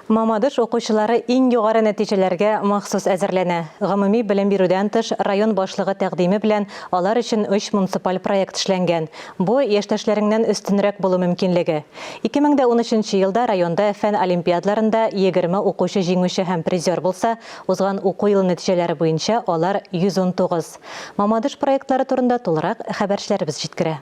Мамадыш укучылары иң югары нәтиҗәләргә махсус әзерләнә. Гомуми белем бирүдән тыш, район башлыгы тәкъдиме белән алар өчен өч муниципаль проект эшләнгән. Бу, яшьтәшләреңнән өстенрәк булу мөмкинлеге. 2013 елда районда фән олимпиадаларында 20 укучы җиңүче һәм призер булса, узган уку елы нәтиҗәләре буенча алар 119. Мамадыш проектлары турында тулырак хәбәрчеләребез җиткерә.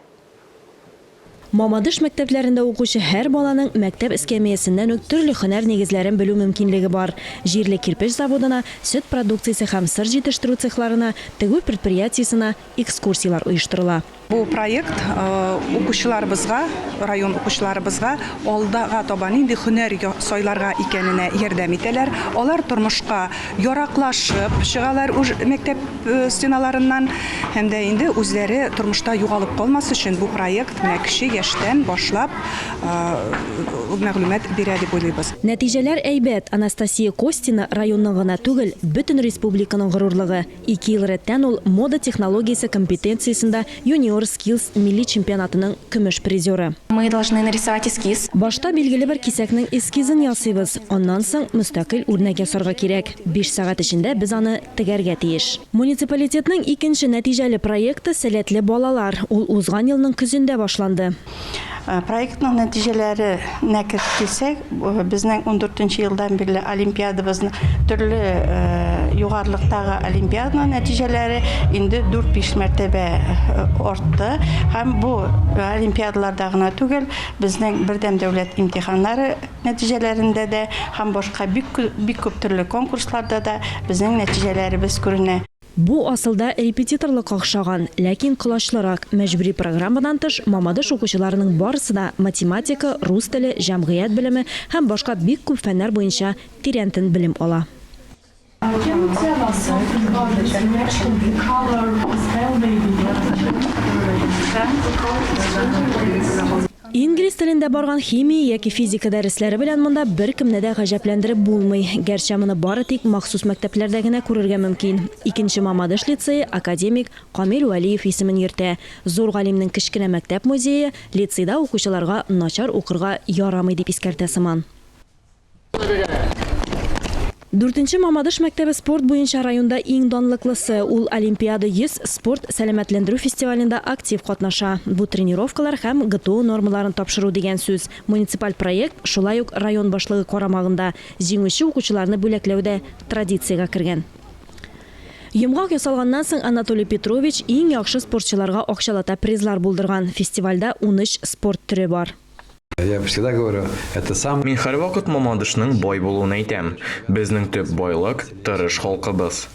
Мамадыш мәктәпләрендә укучы һәр баланың мәктәп эскәмиясеннән үк төрле һөнәр нигезләрен белү мөмкинлеге бар. Җирле кирпеч заводына, сөт продукциясе һәм сыр җитештерү цехларына, тегү предприятиесенә экскурсияләр оештырыла. Бу проект укучыларыбызга, район укучыларыбызга алдага таба нинди һөнәр сайларга икәненә ярдәм итәләр. Алар тормышка яраклашып чыгалар уж мәктәп стеналарыннан һәм дә инде үзләре тормышта югалып калмас өчен бу проект менә кече яшьтән башлап мәгълүмат бирә дип уйлыйбыз. Нәтиҗәләр әйбәт. Анастасия Костина районның гына түгел, бөтен республиканың горурлыгы. Ике ел рәттән ул мода технологиясе компетенциясендә Юниор Скиллс милли чемпионатының көмеш призеры. Мы должны нарисовать эскиз. Башта билгеле бер кисәкнең эскизын ясыйбыз, аннан соң мөстәкыйль үрнәк ясарга кирәк. Биш сәгать эчендә без аны тегәргә тиеш. Муниципалитетның икенче нәтиҗәле проекты, Сәләтле балалар. Ул узган елның көзендә башланды. Проектның нәтиҗәләренә кереп килсәк, безнең ундүртенче елдан бирле олимпиадабызны төрле югарылыктагы олимпиаданың нәтиҗәләре инде дүрт-биш мәртәбә артты. Һәм бу олимпиадаларда гына түгел, безнең бердәм дәүләт имтиханнары нәтиҗәләрендә дә һәм башка бик бик күп төрле конкурсларда да безнең нәтиҗәләребез күренә. Бу асылда репетиторлыкка охшаган, ләкин колачлырак. Мәҗбүри программадан тыш, Мамадыш укучыларының барысы да математика, рус теле, җәмгыять белеме һәм башка бик күп фәннәр буенча тирәнтен белем ала. Инглиз телендә барган химия яки физика дәресләре белән монда беркемне дә гаҗәпләндереп булмый. Гәрчә моны бары тик махсус мәктәпләрдә генә күрергә мөмкин. Икенче Мамадыш лицее академик Камил Вәлиев исемен йөртә. Зур галимнең кечкенә мәктәп музее лицейда укучыларга начар укырга ярамый дип искәртә сыман. Дүртенче Мамадыш мәктәбе спорт буенча районда иң данлыклысы. Ул Олимпиада 100 спорт сәламәтләндерү фестивалендә актив катнаша. Бу тренировкалар һәм ГТО нормаларын тапшыру дигән сүз. Муниципаль проект шулай ук район башлыгы карамагында. Җиңүче укучыларны бүләкләү дә традициягә кергән. Йомгак ясалганнан соң Анатолий Петрович иң яхшы спортчыларга акчалата призлар булдырган. Фестивальдә 13 спорт төре бар. Я всегда говорю, это сам. Мин һәрвакыт Мамадышның бай булуын әйтәм. Безнең төп байлык, тырыш халкыбыз.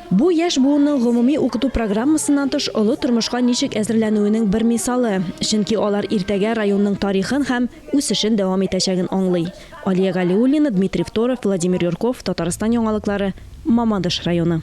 Бу яшь буынның гомуми укыту программасыннан тыш олы тормышка ничек әзерләнүенең бер мисалы. Чөнки алар иртәгә районның тарихын һәм үсешен дәвам итәчәген аңлый. Алия Галиуллина, Дмитрий Второв, Владимир Юрков, Татарстан яңалыклары, Мамадыш районы.